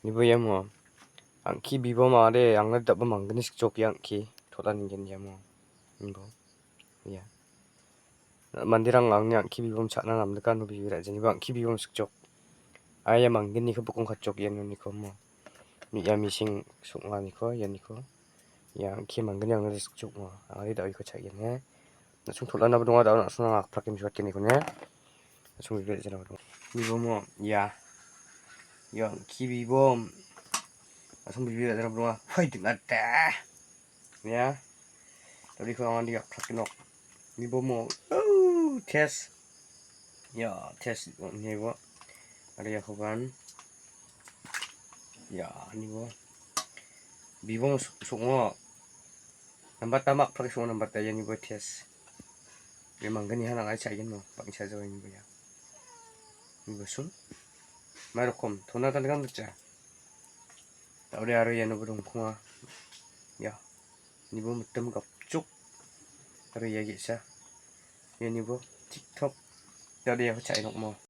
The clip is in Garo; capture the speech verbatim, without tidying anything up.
Ibo iamo. Ang·ki bibom ong·ode, angna daba manggni sikjok ia ang·ki. Tola ningen iamo. Ibo. Ia. Manderang angni ang·ki bibom cha·na namdikano bibi ra·janiba ang·ki bibom sikjok. Aia manggniko bokong katjok ianoniko mo. Mi-, ia mising song·aniko ianiko. Ia ang·ki manggni angna sikjok mo. Angni da·oiko cha·gen he. Na·song tol·anaba donga, da·o na·song nang·a aprak kemsoat geniko ne. Na·song bibi ra·janaba donga. Bibomo, ia. Ia ang·ki bibom. Na·song bibi ra·janaba donga. Hoi ding·ate. Ia. Tadi ko anga dia krak nok. Ni bomo. Oh, test. Ya, test ni bo. Ada ya kawan. Ya, ni bo. Bibo song-, songo. Nambat tamak pakai songo nambat ya ni bo test. Memang gani hana ngai cai no. Pakai saja ni bo ya. Ni bo sung. Mai rokom. Tona tanda kan baca. Da·ode aro ianoba dongkonga. Ia, nibo mitam gapchok. Aro ia ge·sa. Ianibo TikTok. Da·ode iako cha·e nokmo.